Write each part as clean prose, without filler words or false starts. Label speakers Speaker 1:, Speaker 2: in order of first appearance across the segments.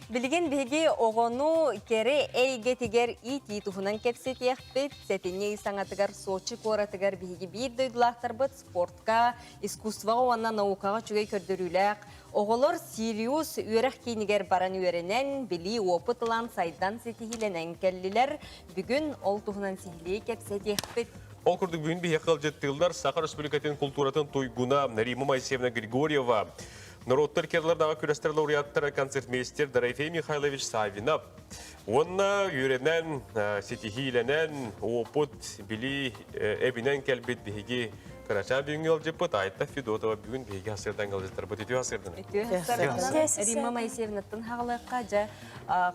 Speaker 1: Билигин биһиги оҕону кэрэ эйгэтигэр иитии туһунан кэпсэтиэхпит. Сэтинньи ый саҥатыгар Сочи куоратыгар биһиги биир дойдулаахтарбыт спортка, искусствоҕа уонна наукаҕа үчүгэй көрдөрүүлээх оҕолор Сириус үөрэх киинигэр баран үөрэнэн, билии, опыт ылан, сайдан ситиһиилэнэн кэллилэр. Бүгүн ол туһунан сиһилии кэпсэтиэхпит.
Speaker 2: Ол курдук бүгүн биһиэхэ ыалдьыттыыллар Саха Республикатын култууратын туйгуна Римма Моисеевна Григорьева, Норуоттар керлардаҕы күрэстэр лауреаттара концертмейстер Дорофей Михайлович Саввинов уонна үөрэнэн, ситиһиилэнэн, опыт, билии эбинэн кэлбит биһиги кырачаан бүгүҥҥү ыалдьыппыт Айта Федотова бүгүн биһиги хасырдан ыалдьыттарбыт үтүө хасырдан.
Speaker 1: Үтүө хасырдан. Римма Моисеевнаттан хаҕалыахха дьэ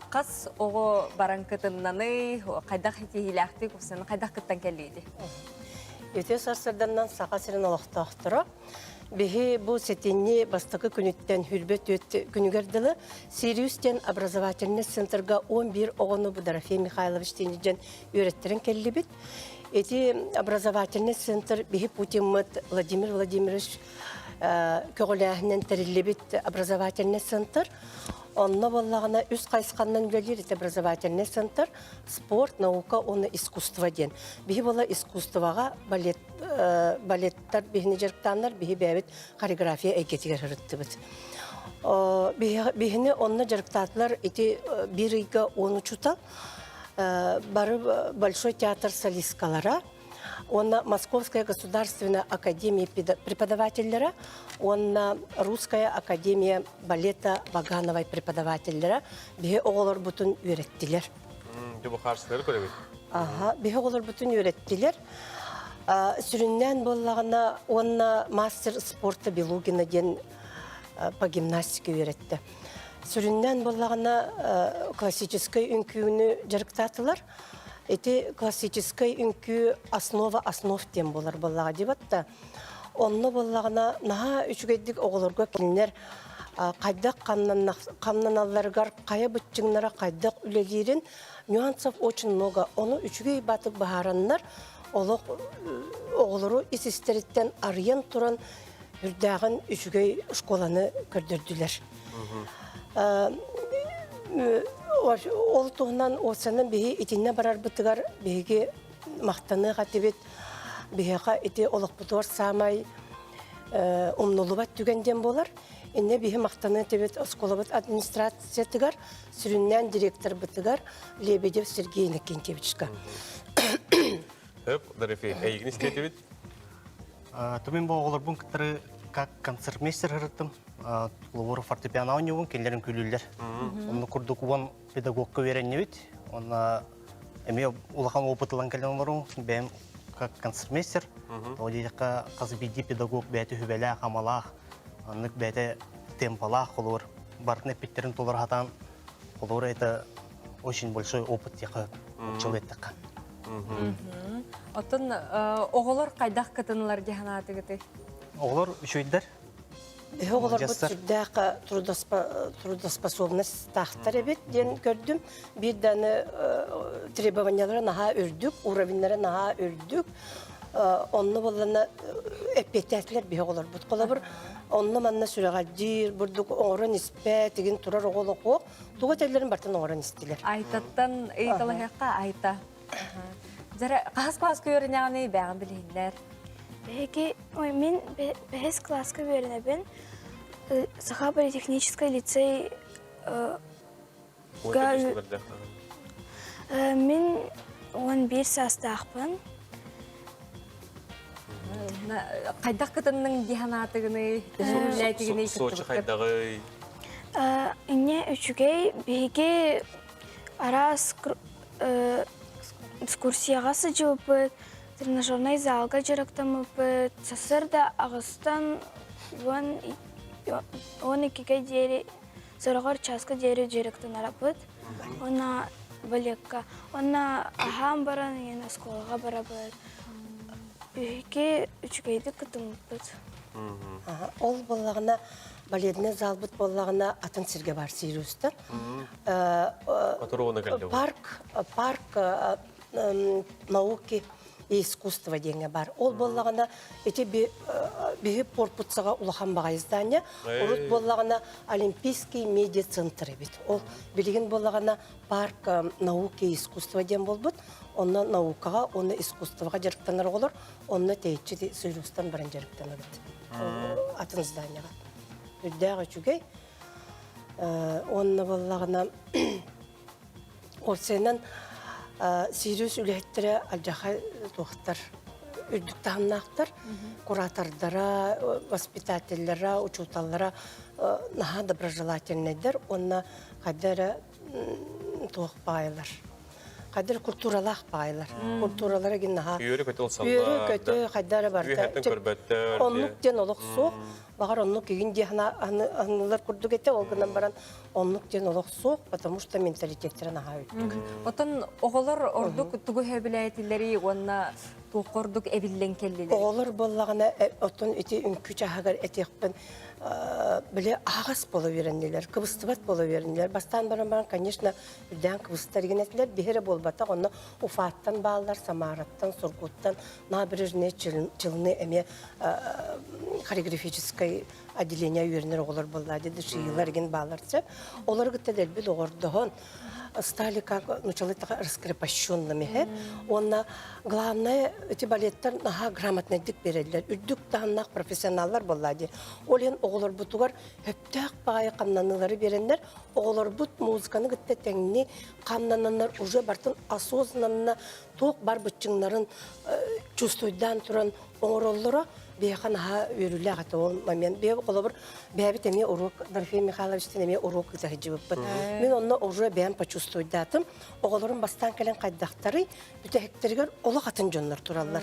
Speaker 1: хас оҕо баран кытыннаный, хайдах ситиһиилээхтик, хайдах кыттан кэллииди?
Speaker 3: Үтүө сарсырданнан Саха сирин олохтоохторо Биһи бу сэтинньи бастакы күнүттэн хүрбэ түөрт күнүгэр дылы Сириус диэн образовательный центрга 11 оҕону Дорофей Михайлович диэн үөрэттэрэн кэллибит. Ити образовательный центр биһи Путиммыт Владимир Владимирович көҕүлээһинэн тэриллибит образовательный центр. Онно буоллаҕына үс хайысханнан үлэлиир ити образовательный центр спорт, наука уонна искусство диэн. Биһи буола искусствоҕа балет балеттар биһини дьарыктааннар биһи бэйэбит хореография эйгэтигэр сырыттыбыт. Биһини онно дьарыктаатылар ити биир ыйга он учуутал, бары Большой театр солисткалара, уонна Московская государственная академия преподавателлера, уонна Русская академия балета Вагановой преподавателлера биһи оҕолорбутун үөрэттилэр.
Speaker 2: Дьэ бу хаарсылары көрөбүт.
Speaker 3: Аха, биһи оҕолорбутун үөрэттилэр. Сүрүннээн буоллаҕына уонна мастер спорта Белугина диэн по гимнастике үөрэттэ. Сүрүннээн буоллаҕына классическай үҥкүүнү дьарыктаатылар. Ити классическай үҥкүү основа основ диэн буолар буоллаҕа дии батта. Онно буоллаҕына наһаа үчүгэйдик оҕолорго кинилэр хайдах хамнаналларыгар хайа быччыҥнара хайдах үлэлиирин нюансов очень много. Ону үчүгэй батык быһаараннар олох оҕолору ис истэриттэн арыйан туран үрдээҕин үчүгэй школаны көрдөрдүлэр. Ол туһунан уопсанан биһи итиннэ барарбытыгар биһиги махтаныах этибит. Биһиэхэ ити олохпутугар саамай умнуллубат түгэн диэн буолар. Иннэ биһи махтаныа этибит оскуолабыт администрациятыгар, сүрүннээн директорбытыгар Лебедев Сергей Иннокентьевичка.
Speaker 2: Хөп, Дорофей, эйигин истиэтибит?
Speaker 4: Тумин бу оҕолорбун кытары как концертмейстер ырыттым. Ловору фортепиано оонньуубун, кинилэрин күлүүллэр. Онно курдук уон педагогка үөрэннибит. Онно эмиэ улахан опыт ылан кэлэн олорум. Бэйэм как концертмейстер. Ол диэтэххэ хас биирдии педагог бэйэтэ үбэлээх, амалаах, Оннук бэйэтэ темпалаах холуур барытын эппиттэрин толоро сатаан холуур это очень большой опыт диэххэ чыл эттэххэ.
Speaker 1: Оттон оҕолор хайдах кытынылар дии санаатыгытый?
Speaker 4: Оҕолор үчүгэйдэр.
Speaker 3: Биһи оҕолорбут сүрдээх трудоспособностаахтар эбит диэн көрдүм. Биир дааны требованиялара наһаа үрдүк, уровеннара наһаа үрдүк. Онно буоллана эппиэттээтилэр биһи оҕолорбут. Холобур, онно-манна сүрэҕэлдьиир, бурдук оҥорон испэт, игин турар оҕо олохуох, тугу этэллэрин барытын оҥорон истилэр.
Speaker 1: Айтаттан ыйыталаһыахха Айта. Дьара хаһыс класска үөрэнэҕиний бэҕин билиһиннэр.
Speaker 5: Биһиги, ой, мин бэһис класска үөрэнэбин. Саха политехническай лицей Мин 11 саастаахпын.
Speaker 1: Хайдах кытынныҥ дии санаатыгыный? Төһө
Speaker 2: Сочи хайдаҕый?
Speaker 5: Инньэ үчүгэй. Биһиги араас экскурсияҕа сылдьыбыппыт, тренажернай залга дьарыктаммыппыт. Сарсыарда аҕыстан 12-гэ диэри Сороҕор чааска диэри дьарыктанарбыт уонна балекка. Уонна аһаан баран ийэн оскуолаҕа барабыт. Биһиги үчүгэйдик кытыммыппыт.
Speaker 3: Ол буоллаҕына балетный залбыт буоллаҕына атын сиргэ бар Сириустан. Парк, парк науки. и искусства диэҥҥэ баар. Ол буоллаҕына ити биһи корпусаҕа улахан баҕайы здание. Урут буоллаҕына Олимпийский медиа-центр эбит. Ол билигин буоллаҕына парк науки и искусства диэн буолбут. Онно наукаҕа уонна искусствоҕа дьарыктанар оҕолор онно тэйиччи Сойуустан баран дьарыктанабыт. Атын зданияҕа. Үрдээх үчүгэй. Уонна буоллаҕына Уопсайынан Сириус үлэһиттэрэ алдьархай туохтар үрдүк таһымнаахтар, куратордара, воспитателлара, учууталлара наһаа доброжелательнайдар уонна хайда эрэ туох баайылар. Хайда эрэ культуралаах баайылар. Культуралара гин наһаа
Speaker 2: Үөрэ-көтө ылсаллар.
Speaker 3: Үөрэ-көтө хайда эрэ барда.
Speaker 2: Үөһэттэн көрбөттөр.
Speaker 3: Оннук диэн олох суох. Баҕар оннук игин дии аһынылар курдук этэ, ол гынан баран оннук диэн олох суох, потому что менталитеттэрэ наһаа үрдүк.
Speaker 1: Оттон оҕолор ордук тугу сөбүлээтилэрий уонна туохха ордук эбиллэн кэллилэр?
Speaker 3: Оҕолор буоллаҕына, оттон ити үҥкүү чааһыгар этиэхпин, били аһаҕас буола үөрэннилэр, кыбыстыбат буола үөрэннилэр. Бастаан баран баран, конечно, үрдээн кыбыстар игин этилэр, биһи эрэ буолбатах, онно Уфаттан бааллар, Самараттан, Сургуттан, Набережные Челны эмиэ хореографическай отделение үөрэнэр оҕолор буолла дышиилар игин бааларча. Олору кытта дэлби доҕордоһон стали как нучалы раскрепощенными хэ. Уонна главное эти балеттар наһаа грамотнайдык береллер. Үрдүк таһымнаах профессионаллар буолла ди. Ол иһин оҕолорбутугар хөптөөх баҕайы хамнаныылары береннер, оҕолорбут музыканы кытта тэҥни хамнананнар уже бартын осознанно туох бар быччыҥнарын чувствуйдаан туран оҥороллоро биһиэхэ наһаа үөрүүлээх этэ ол момент. Биһи холобур бэйэбит эмиэ уруок Дорофей Михайловичтан эмиэ уруок ыыта сылдьыбыппыт. Мин онно уже бэйэм почувствуйдаатым. Оҕолорум бастаан кэлэн хайдахтарый, бүтэһиктэригэр олох атын дьоннор тураллар.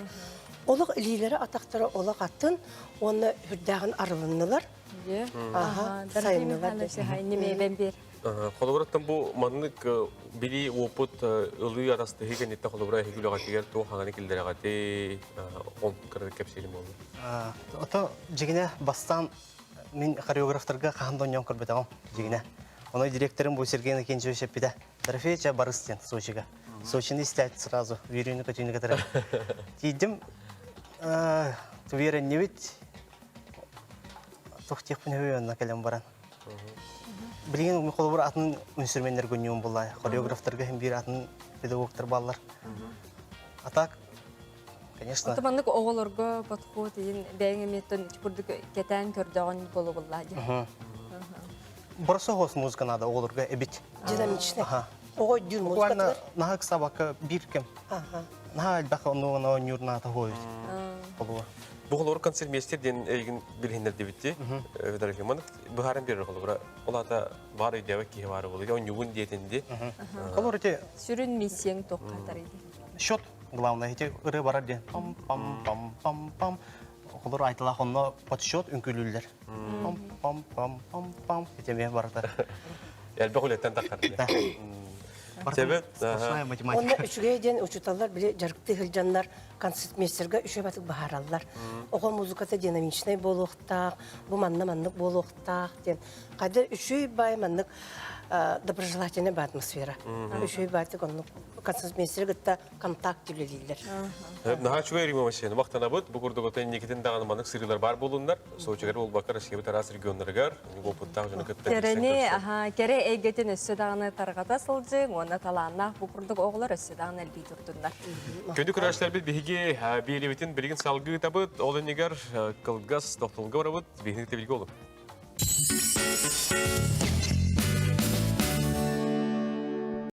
Speaker 3: Олох илиилэрэ атахтара олох атын уонна үрдээҕин арылыннылар.
Speaker 1: Аха, Дорофей Михайлович, ньимиэбэн биэр.
Speaker 2: Холобуруттан бу маннык билии опыт ылыы арастыһыы кэнниттэн холобура эһиги үлэҕитигэр туох хаҥаны киллэрэҕитий ол кырдык кэпсиирим буолла.
Speaker 4: Ото дьигинэ бастаан мин хореографтарга хаһан да онньоон көрбөтөҕүм дьигинэ. Ону директорым бу Сергей Иннокентьевич эппитэ. Дорофеевич барыс диэн Сочига. Сочины истээт сразу үөрүүнү көтүүнү кытары. Тиийдим үөрэннибит. Туох диэхпин үһү онно кэлэн баран. Билигин холобур атын инструменнэр гөнньүөн буллай. Хореографтарга хим биир атын педагогтар баллар. А так, конечно.
Speaker 1: Ото маннык оҕолорго подход иин бэйэҥ эмиэттэн курдук кэтээн көрдөҕүн болобуллаа дии.
Speaker 4: Просто хос музыка надо оҕолорго эбит.
Speaker 3: Динамичный. Оҕо өйдүүр
Speaker 4: Буквально
Speaker 3: музыкатыгар.
Speaker 4: наһаа ыксабакка биир кэм. Наһаа элбэх оннугана оонньуур наата хуойут. Холобур.
Speaker 2: Бу холобур концертмейстер диэн эйигин билиһиннэрдибитти. Виталий Фимонов быһааран биэрэр холобура. Ол аата баар өйдөөбөт киһи баары буолуо. Онньугун диэтинди.
Speaker 4: Холобур ити
Speaker 1: Сүрүн миссияң туохха
Speaker 4: счет главное ити ырыа барар диэн пам пам пам пам пам холобур айтылаах онно подсчет үҥкүүлүүллэр. Пам пам пам пам пам ити эмиэ барыта.
Speaker 2: Элбэх үлэттэн таххар. Себеп
Speaker 4: Сплошная математика.
Speaker 3: Онно үчүгэй диэн учууталлар били дьарыктыы сылдьаннар концертмейстерга үчүгэй батык баһараллар. Оҕо музыката динамичнай буолуохтаах, бу манна маннык буолуохтаах диэн. Хайда үчүгэй баай маннык доброжелательный баа атмосфера. Үчүгэй баайтык оннук концертмейстери кытта контакт үлэлииллэр.
Speaker 2: Наһаа үчүгэй Рима Васильевна махтанабыт. Бу курдук отон инникитин даҕаны маннык сырыылар баар буолуннар. Сочигар буолбакка Россиябыт араас регионнарыгар опыттаах дьону кытта
Speaker 1: Кэрэни, аха, кэрэ эйгэтин өссө даҕаны тарҕата сылдьыҥ уонна талааннаах бу курдук оҕолор өссө даҕаны элбии турдуннар.
Speaker 2: Күндү көрөөччүлэрбит биһиги биэриибитин билигин салгыы ыытабыт. Ол иннигэр кылгас тохтолго барабыт. Биһиги тэбилгэ олук.